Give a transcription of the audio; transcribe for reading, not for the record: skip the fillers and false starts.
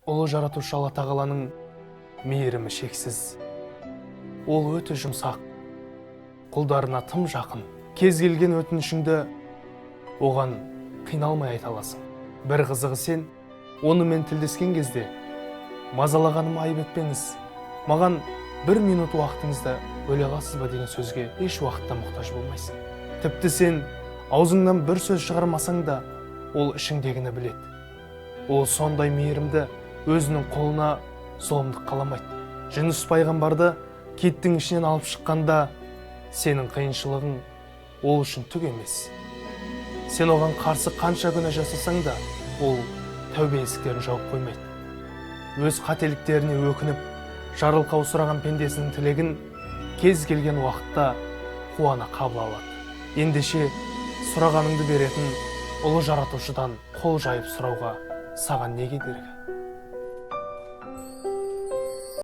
Ұлы Жаратушы Алла Тағаланың мейірімі шексіз. Ол өте жұмсақ, құлдарына тым жақын. Кез келген өтінішіңді оған қиналмай айта аласың. Бір қызығы, сен онымен тілдескен кезде: «Мазалағаныма айып етпеңіз, маған бір минут уақытыңызды бөле аласыз ба?» деген сөзге еш уақытта мұқтаж болмайсың. Тіпті сен аузыңнан бір сөз шығармасаң да, ол ішіңдегіні біледі. Ол сондай мейірімді, өзінің қолына зұлымдық қаламайды. Жүніс пайғамбарды киттің ішінен алып шыққанда, сенің қиыншылығың ол үшін түк емес. Сен оған қарсы қанша күнә жасасаң да, ол тәубе есіктерін жауып қоймайды. Өз қателіктеріне өкініп, жарылқау сұраған пендесінің тілегін кез келген уақытта қуана қабыл алады. Ендеше, сұрағаныңды беретін ұлы Жаратушыдан қол жайып сұрауға саған не кедергі?